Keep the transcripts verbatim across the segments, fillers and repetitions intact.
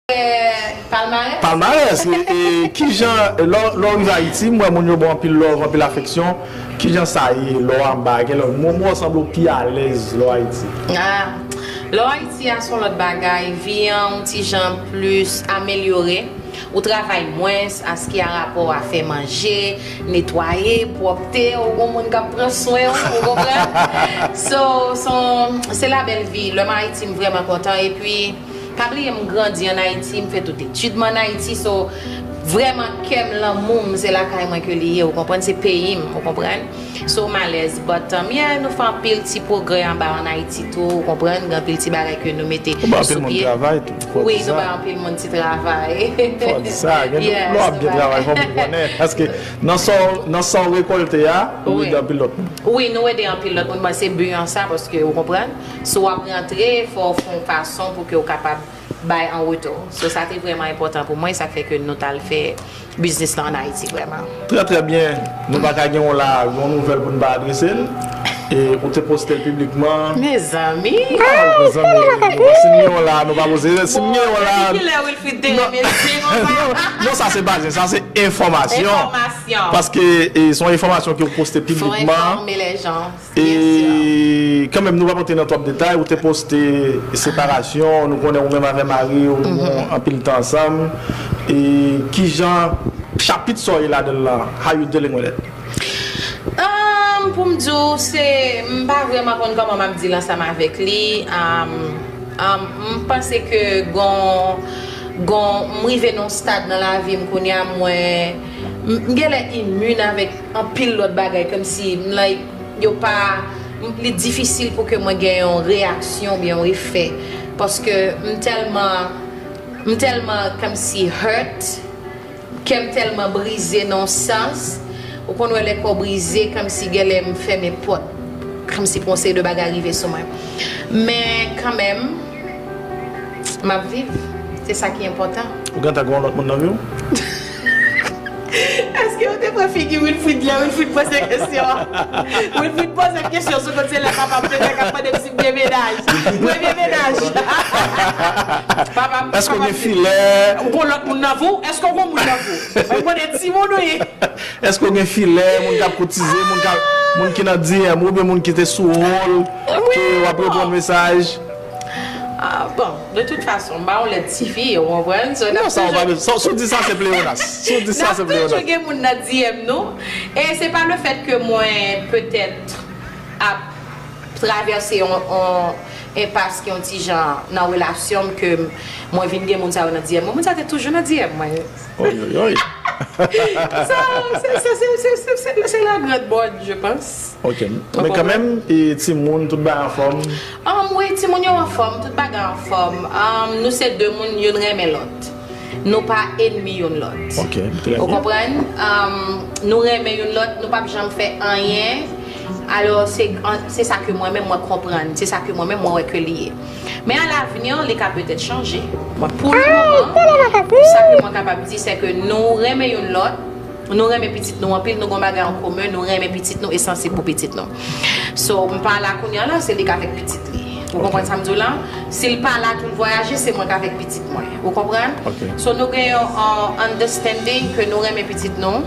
palmarès. Palmarès, e, e, kijan, lè lè w rive Ayiti, m wè moun yo ba w anpil love, anpil afeksyon. Kijan sa ye lè w anba, gen lè w, mo, mo sanble w pi alèz lè w Ayiti? Ah, lè w Ayiti a se yon lòt bagay, vi an yon ti jan plis amelyore. Ou travay mwens, aski a rapò a fè manje, netwaye, pwòpte, ou gon moun k ap pran swen w, ou konprann? So, se yon, se la bèl vi. Lè m Ayiti, m vrèman kontan. Epi, pa bliye m grandi ann Ayiti, m fè tout etid mwen ann Ayiti, so vrèman kè m, lanmou m, se lakay mwen ke li ye, ou konprann, se peyi m, ou konprann. So m alèz, but um, yeah, nou fè anpil ti pwogrè anba ann Ayiti tou, ou konprann, gen anpil ti bagay ke nou mete sou pye. Ou bay anpil moun travay tou, fò di sa. Wi, nou bay anpil moun ti travay. Fò di sa, gen lè w ap gen travay, fò moun konnen, paske nan sa w rekòlte a, ou ede anpil lòt moun. Wi, nou ede anpil lòt moun, mwen se bi an sa, paske ou konprann. Si w ap rantre, fò w fè yon fason pou ke w kapab bay an retou. So sa te vrèman enpòtan pou mwen, sa k fè ke nou t al fè biznis lan ann Ayiti vrèman. Trè trè byen. Nou pa ka gen yon la, yon nouvèl pou n pa adrese l. E ou te poste l piblikman. Mezanmi. Mezanmi, si n gen yon la, nou pa poze. Si n gen yon la. Depi kilè Wilfrid te remesye konsa? Non, sa se pa zen, sa se enfòmasyon. Enfòmasyon. Paske e, se yon enfòmasyon ke w poste piblikman. Fò enfòme lèjan. E kanmenm, nou p ap antre nan twòp detay, ou te poste separasyon, nou konnen ou menm avè mari w, nou gen anpil tan ansanm. E kijan chapit sa w ye ladan l lan, how you dealing with it? Um, pou m di w, se, m pa vrèman konn kòman m ap deal ansanm avèk li. Um, um, m panse ke gon, gon, m rive nan yon stad nan lavi m kounye a, mwen, m, m genlè imin avèk anpil lòt bagay, kòmsi m, like, yo pa, m, li difisil pou ke mwen gen yon reyaksyon oubyen yon efè, paske m tèlman, m tèlman kòmsi hurt, kè m tèlman brize nan yon sans, ou konn wè lè kò w brize, kòmsi genlè m fèmen pòt, kòmsi pou yon seri de bagay rive sou mwen. Men kanmenm, m ap viv. Se sa ki enpòtan. Ou gentan gen yon lòt moun nan vi w? Èske yo te pran figi Wilfrid lè Wilfrid poze kesyon an? Wilfrid poze kesyon sou kot se lè papa m te fè k ap mande m si m gen mennaj. Premye mennaj. Papa m. Èske w gen filè? Ou gon lòt moun nan vi w? Èske w gon moun nan vi w? Mwen konnen timoun ou ye. Èske w gen filè, moun k ap koutize, moun k ap, moun ki nan D M oubyen moun ki te sou ròl, ke w ap reponn mesaj? Ah, bon, de tout fason, m pa yon lèt tifi, ou konprann? So, n ap toujou. Non, sa w pa bezwen. Si w di sa, se pleyonas. Si w di sa, se pleyonas. N ap toujou gen moun nan D M nou. E se pa le fèt ke mwen petèt ap travèse yon, yon enpas ki yon ti jan nan relasyon m ke mwen vin gen moun sa yo nan D M mwen. Moun sa te toujou nan D M mwen. Oyoyoy. So, se, se, se, se, se, se, se la grande mode, je pense. Ok. Men kanmenm, e, timoun, tout bagay anfòm? Um, wi, timoun yo anfòm, tout bagay anfòm. Um, nou se de moun, youn renmen lòt. Nou pa enmi youn lòt. Ok, trè byen. Ou konprann? Um, nou renmen youn lòt, nou p ap janm fè anyen. Alò, se, se sa ke mwen menm mwen konprann, se sa ke mwen menm mwen wè ke li ye. Men alavni, li ka petèt chanje. Mwen, pou le moman, sa ke mwen kapab di, se ke nou renmen youn lòt, nou renmen pitit nou anpil, nou gon bagay an komen, nou renmen pitit nou e sansib pou pitit nou. So, m pa la kounye a la, se li k avèk pitit li. Ou konprann sa m di w la? Si l pa la tou l vwayaje, se mwen k avèk pitit mwen. Ou konprann? So, nou gen yon, yon understanding ke nou renmen pitit nou,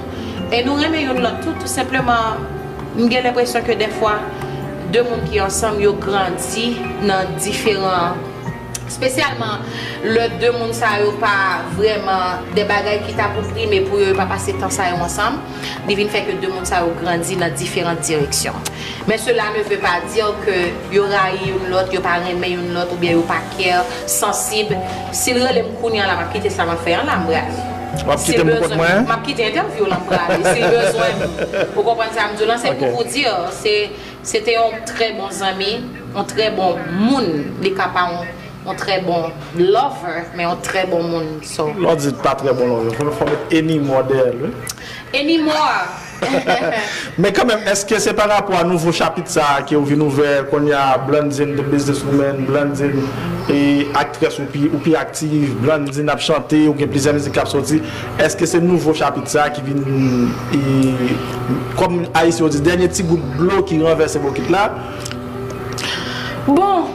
e nou renmen youn lòt tou, tou senpleman. M gen lenpresyon ke dèfwa, de moun ki ansanm, yo grandi nan diferan, espesyalman lè de moun sa yo pa vrèman, de bagay ki ta pou prime pou yo, yo pa pase tan sa yo ansanm, li vin fè ke de moun sa yo grandi nan diferan direksyon. Men cela ne veut pas dire ke yo rayi youn lòt, yo pa renmen youn lòt, oubyen yo pa care, sansib. Si l rele m kounye a la, m ap kite sa m ap fè an la, m prale. W ap kite m pou kont mwen? M ap kite entèvyou w lan, m prale. Si l bezwen m, ou konprann sa m di w lan, se pou vous dire, se, se te yon trè bon zanmi, yon trè bon moun. Li ka pa yon, yon trè bon lover, men yon trè bon moun. So. Lè w di pa trè bon lover, fò, fò met anymore dèyè l, wi. Anymore. Men kanmenm, èske se pa rapò a nouvo chapit sa a ke w vin ouvè kounye a, Blandine the businesswoman, Blandine e aktris, ou pi, ou pi aktif, Blandine ap chante, ou gen plizyè mizik k ap soti? Èske se nouvo chapit sa a ki vin, e, kòm Ayisyen yo di, dènye ti gout dlo ki ranvèse bokit la? Bon,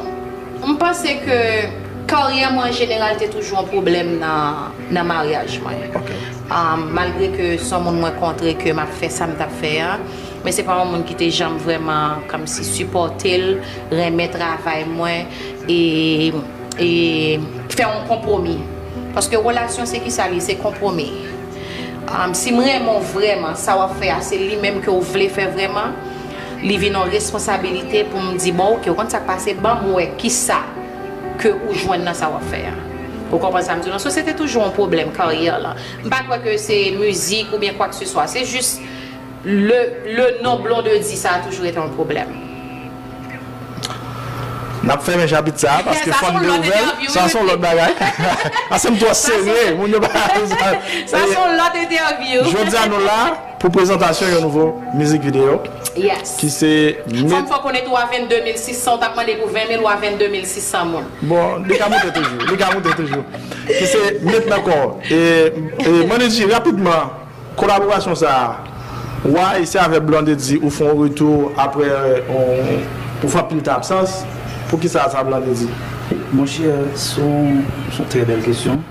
m panse ke Karyè mwen an jeneral te toujou yon pwoblèm nan, nan maryaj mwen. Ok. Um, malgre ke se yon moun mwen kontre ke m ap fè sa m t ap fè a, men se pa yon moun ki te janm vrèman kòmsi sipòte l, renmen travay mwen e, e fè yon konpwomi. Paske relasyon se ki sa li, se konpwomi. Um, si m renmen w vrèman, sa w ap fè a se li menm ke w vle fè vrèman, li vin yon responsabilite pou m di, bon, ok, ou konn sa k pase, ban m wè kisa ke ou jwenn nan sa w ap fè a. Ou konprann sa m di w lan? So, se te toujou yon pwoblèm karyè lan. M pa kwè ke se mizik oubyen kwakeseswa. Se jis le, le non Blondedy sa a toujou ete yon pwoblèm. N ap fèmen chapit sa a paske Sa fòk se yon li lòt ouvè l. Entèvyou, Sa se yon lòt bagay. Sa se m twò serye. Moun yo pa. Sa se yon lòt entèvyou. Jodi a nou la pou prezantasyon yon nouvo mizik videyo Yes. Ki se Fòm met. Fò konnen tou a vennde mil sis san, ou t ap mande pou ven mil, ou a vennde mil sis san moun. Bon, li ka moute toujou. Li ka moute toujou. Ki se met nan kò. E, e Manidji, rapidman, kolaborasyon sa a, why se avè Blondedy ou fè yon retou apre yon, ou fè anpil tan absans? Poukisa sa Blondedy? Monchè, se yon se yon trè bèl kesyon.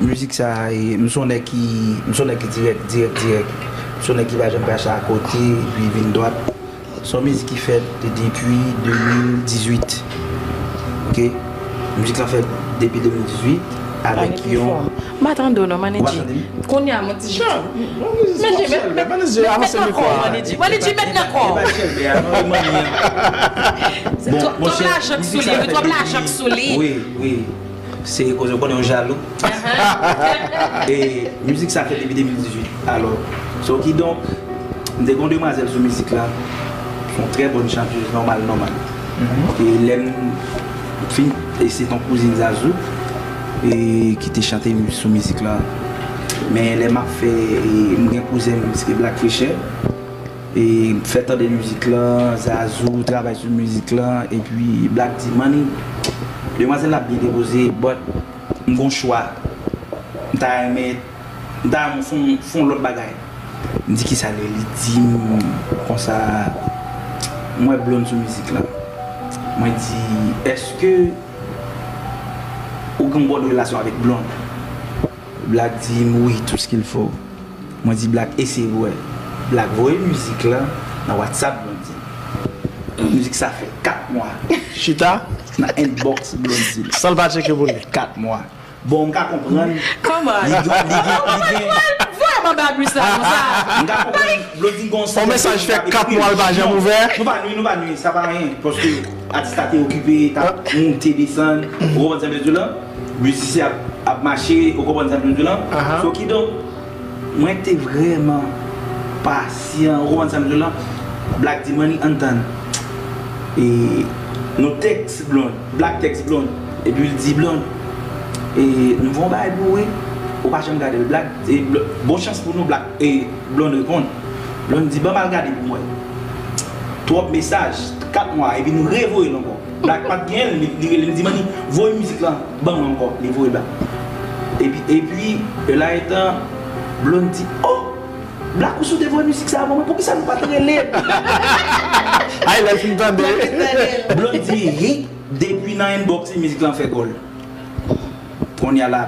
Mizik sa a, e, m se yon nèg ki m se yon nèg ki dirèk, dirèk, dirèk. M se yon nèg ki pa janm pase akote, epi vin dwat. Se yon mizik ki fèt depi de mil dizuit. Ok? Mizik la fèt depi de mil dizuit avèk yon. M pa tande w non, Manidji. Ou pa tande m? Kounye a, mwen ti jan. Manidji, avanse mikwo a. Manidji, Manidji, met nan kò. E pa chèlbè a, non, e manmi an. Twòp lajan k sou li, wi, twòp lajan k sou li. Wi, wi. Se koze w konnen yon jalou. E mizik sa fèt depi de mil dizuit. Alò, so kidonk, m te gen yon demwazèl sou mizik la. Se yon trè bòn chantèz, nòmal, nòmal. E lè m fin, e se t yon kouzin Zazou e ki te chante sou mizik la. Men lè m ap fè, e m gen kouzen m, se Black Frecher. E m fè tande mizik lan, Zazou travay sou mizik lan, epi Black di, Manny, demwazèl la byen depoze, but m gon chwa. M ta renmen, m ta renmen fon, fon lòt bagay. M di, kisa l ye? Li di m konsa, m wè Blonde sou mizik lan. Mwen di, èske ou gen yon bòn relasyon avèk Blonde? Black di m, wi, tout ce qu'il faut. Mwen di Black eseye pou wè. Black voye mizik lan nan WhatsApp Blondedy. Mizik sa fè kat mwa. Chita. Nan inbox Blondedy. San l pa tcheke pou li. Kat mwa. Bon, m ka konprann. Kòman? Li gen, li gen, li gen. Vrèman babus la konsa. M ka konprann. Blondedy gon On mesaj fè kat mwa l pa janm ouvè. Nou pa nwi, nou pa nwi, sa pa anyen. Paske atis la te okipe, t ap moute, desann. Ou konprann sa m vle di w lan? Mizisyen ap, ap mache, ou konprann sa m vle di w lan? So kidonk, mwen te vrèman pasyan, ou konprann sa m di w lan? Black di Manny ann tann. E nou tèks Blonde, Black tèks Blonde. Epi l di Blonde, e nou fè yon bagay pou ou wi. Ou pa janm gade l. Black, e Bl-, bon chans pou nou, Black, e Blonde reponn. Blonde di, ban m al gade pou m wè. Twòp mesaj, kat mwa, epi nou revoye l ankò. Black pa t gen l, li, li rele m di, Manny, voye mizik lan ban mwen ankò. Li voye l ba. Epi, epi, e la etan, Blonde di, oh! Black ou sou te voye mizik sa a ban mwen, poukisa nou pa t rele m? Ay, lè l fin tande. Blonde di, hi, depi nan inbox li mizik lan fè gòl. Kounye a la,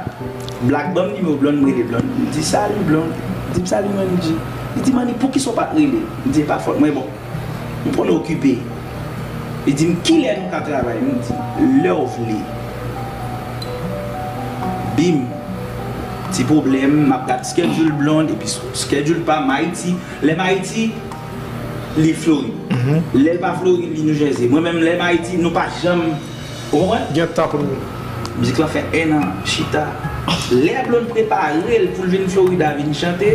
Black ban m nimewo Blonde, m rele Blonde. M di, salut Blonde. Di m, salut Manny G. Li di, Manny, poukisa w pa t rele m? M di, e pa fòt mwen, bon. M konn okipe. Li di m, kilè nou ka travay? M di, lè w vle. Bim. Ti pwoblèm, m ap gad schedule Blonde, epi schedule pa m Ayiti. Lè m Ayiti, li Florid. Lè l pa Florid, li New Jersey. Mwen menm, lè m Ayiti, nou pa janm, ou konprann? Gen tan pou nou. Mizik lan fè en an, chita. Lè Blonde prepare l pou l vin Florida vin chante,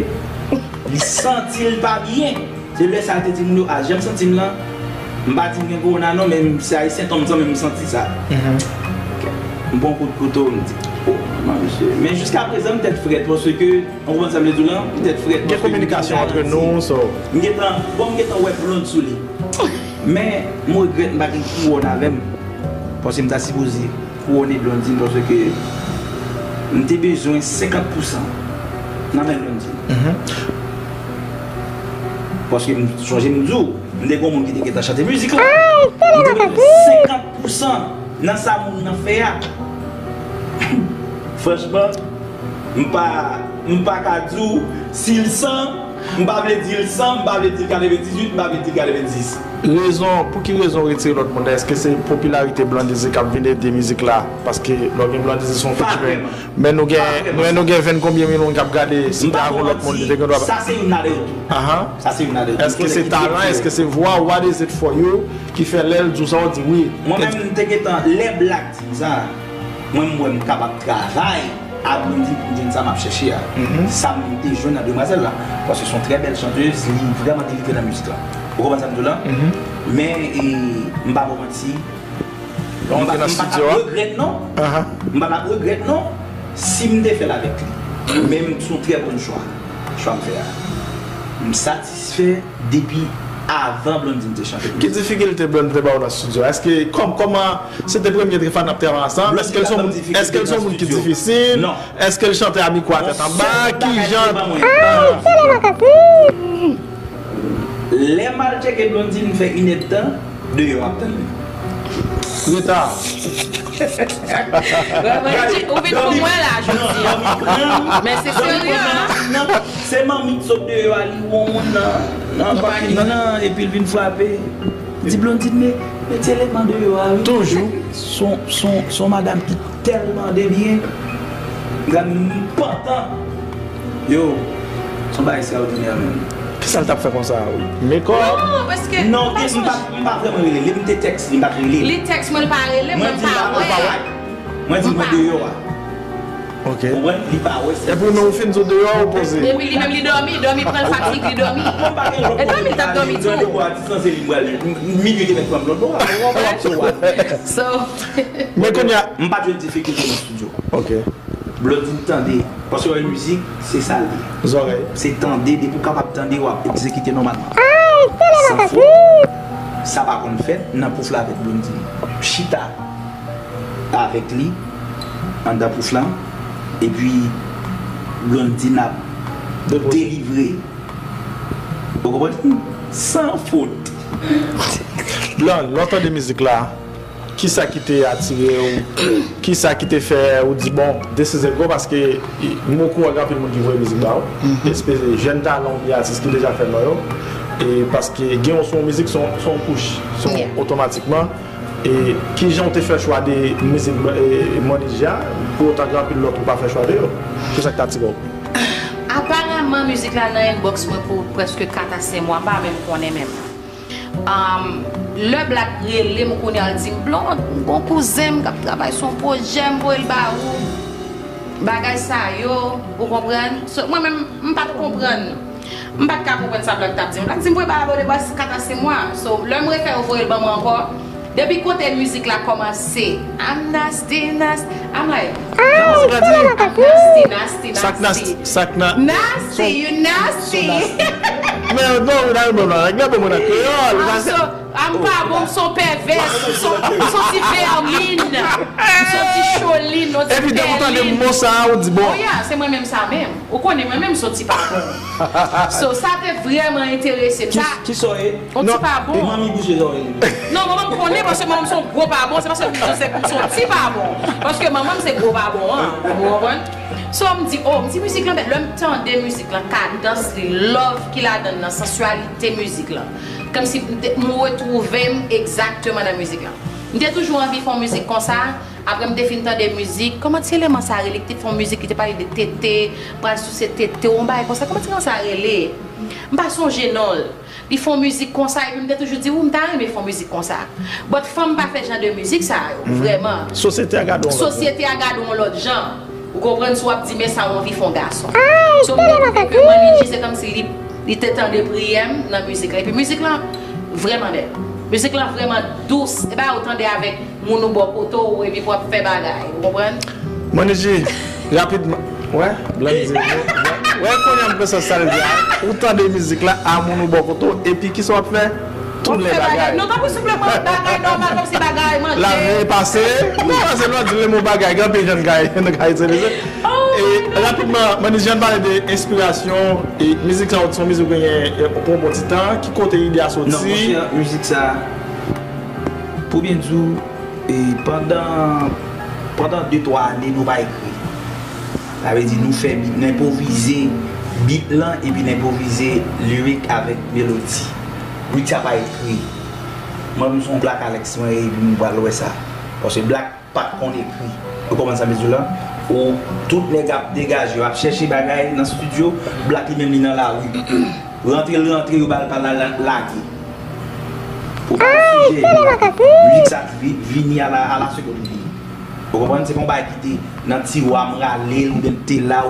li santi l pa byen. Se lè sa l te di moun yo, a, jan m santi m lan, m pa di m gen kowona non, men se a sentòm sa menm m santi sa. M pran kout kouto, m di, oh, non, mesye. Men jiska prezan, m tèt frèt, paske, ou konprann sa m vle di w lan? M tèt frèt, paske m Gen kominikasyon antre nou, so. M gentan, bon, m gentan wè Blonde sou li. Men, m regrèt m pa gen kouwòn avè m. Paske m ta sipoze kouwone Blondedy paske m te bezwen senkant pousan nan men Blondedy. Paske m sonje m di w, m te gen yon moun ki te gentan chante mizik lan. M te bezwen senkant pousan nan sa moun nan fè a. Franchman, m pa, m pa ka di w si l san, m pa vle di l san, m pa vle di l katrevendizuit, m pa vle di l katrevenndis. Rezon, pou ki rezon w retire lòt moun nan? Èske se popilarite Blondedy k ap vin ede mizik la? Paske lè w gen Blondedy se yon featuring. Men nou gen, men nou gen ven konbyen mil moun k ap gade, si te avon lòt moun, li te gen dwa pa. Sa se youn nan de yo tou. Ahan. Sa se youn nan de yo tou. Èske se talan, èske se vwa, what is it for you, ki fè lè l di w sa, w di wi? Mwen menm, m te gentan, lè Black di m sa, mwen, m wè m kapab travay a Blondedy pou m jwenn sa m ap chèche a. Sa m te jwenn nan demwazèl la. Paske se yon trè bèl chantez, li vrèman delivre nan mizik la. Ou konprann sa m di w la? Men, e, m pa ba w manti, m pa, m pa t ap regrèt non. M pa t ap regrèt non si m te fè l avèk li. Men m, se yon trè bon chwa, chwa m fè a. M satisfè depi avan Blondedy te chante. Ki difikilte Blondedy te ba w nan estidyo a? Èske, kòm, kòman, se te premye fwa n ap travay ansanm? Èske l se yon moun, èske l se yon moun ki difisil? Èske l chante a mikwo a tèt anba? Ki jan? Lè m al tcheke Blondedy, m fè inèdtan deyò ap tann li. Reta. Ou vin pou mwen la jodi a. Men se serye, hein? Se manmi k sot deyò a, li wè yon moun nan, nan pakin nan, epi l vin frape. Li di, Blondedy, men, mete eleman deyò a, wi. Toujou. Son, son, son madanm ki tèlman debyen. Gade moun pantan. Yo, se yon bagay ekstraòdinè menm. Kisa l t ap fè konsa a, wi? Mekòp? Non, paske non, m pa, m pa vrèman rele li. M te tèks li, m pa t rele li. Li tèks mwen, l pa rele mwen, m pa wè. Mwen di mwen deyò a. Ok. Konprann? Li pa wè se. Epi ou menm ou fin di w deyò, ou poze. Epi li menm li dòmi, dòmi pran l fatig, li dòmi. E dòmi l t ap dòmi tou. Lòt bò a, ti sanse li m pral, m, m, minui te mèt pran m lòt bò a. Ou konprann? So. Men kounye a. M pa t jwenn difikilte nan estidyo. Ok. Blondedy tande, paske wè mizik, se sa l ye. Zòrèy. Se tande, depi w kapab tande, w ap egzekite nòmalman. San fot. Sa pa konn fèt nan Pouf la avèk Blondedy. Chita avèk li anndan Pouf lan, epi Blondedy ap delivre. Ou konprann? San fot. Blonde, lè w tande mizik la, kisa ki te atire w? Kisa ki te fè ou di, bon, this is a go? Paske m okouran gen anpil moun ki voye mizik ba w, espe-, jèn talan oubyen atis ki deja fè non yo. E paske gen yon, se yon mizik, se yon, se yon push, se yon otomatikman. E kijan w te fè chwa de mizik, e, Money G a, pou otan gen anpil lòt ou pa fè chwa de yo? Kisa ki te atire w? Aparaman, mizik la nan inbox mwen pou prèske kat a senk mwa, m pa menm konnen menm. Um, lè Black rele m kounye a, l di m, Blonde, m gon kouzen m k ap travay sou yon pwojè, m voye l ba ou. Bagay sa yo, ou konprann? So, mwen menm, m pa t konprann. M pa t ka konprann sa Black t ap di m. Black di m voye ba Abode Bas kat a senk mwa. So, lè m refè yo voye l ban mwen ankò, depi kote mizik la kòmanse, I'm nasty, nasty, I'm like, I'm nasty, nasty, nasty. Sak nas-, sak na- Nasty, you nasty. Men non, nan yon bon nan, nan bon nan kreyòl. I'm so, I'm pa bon, m son pèvès, m son, m son ti vèmin, m son ti cholin, yon ti vèmin. Epi depi w tande mo sa a, ou di bon. Oh yeah, se mwen menm sa menm. Ou konnen mwen menm m son ti pa bon. So, sa te vrèman enterese m. Sa, ki sa w ye? Yon ti pa bon. Manmi bouche zòrèy li. Non, manman m konnen paske manman m se yon gwo pa bon, se paske m se, m se yon ti pa bon. Paske manman m se gwo pa bon an, ou konprann? So, m di, oh, m di mizik lan bèl. Lè m tande mizik lan, kadans li, love ki ladan l nan, sansyalite mizik lan. Kòmsi m te, m retwouve m egzakteman nan mizik lan. M te toujou anvi fè yon mizik konsa, apre m te fin tande mizik, kòman ti eleman sa rele ki te fè yon mizik ki te pale de tete, pral souse tete, yon bagay konsa, kòman ti eleman sa rele? M pa sonje non l. Li fè yon mizik konsa, epi m te toujou di, wi, m ta renmen fè yon mizik konsa. But fanm pa fè jan de mizik sa yo, vrèman. Sosyete a gade yon lòt jan. Sosyete a gade yon lòt jan. Ou konprann, si w ap di, men sa w anvi fè yon gason. So, m te twouve ke Manny G, se kòmsi li, li te tande priyè m nan mizik la. Epi mizik lan vrèman bèl. Mizik lan vrèman dous. E pa ou tande avèk moun ou bò kote w, epi pou ap fè bagay, ou konprann? Manny G, rapidman. Wè, Blondedy, wè, wè, kounye a m konprann sa l di a. Ou tande mizik la, a moun ou bò kote w, epi kisa w ap fè? Tout lè bagay. Non, tankou souple mwen, bagay nòmal, kòmsi bagay manje. Lave, pase. Ou pase lè w di le mo bagay, gen anpil jan n ka, n ka itilize. E, rapidman, Manny G, ann pale de enspirasyon, e mizik sa, se yon mizik ou genyen, e, pou yon bon ti tan. Ki kote ide a soti? Non, monchè, mizik sa, pou byen di w, e pandan Pandan de twa ane nou pa ekri. Sa vle di nou fè beat, n enpovize beat lan epi n enpovize lirik avèk melodi. Beat sa pa ekri. Mwen menm se yon Black Alex mwen ye epi m pral wè sa. Paske Black pa t konn ekri. Ou konprann sa m vle di w la? Ou tout nèg ap degaje, yo ap chèche bagay nan studio, Black li menm li nan lari. Rantre l rantre, yo ba l pa la lage. Ou pa sijè, mizik sa vi- vini a la, a la segonn li vini. Ou konprann? Se pa yon bagay ki te nan tiwa, m rale l, oubyen m te la,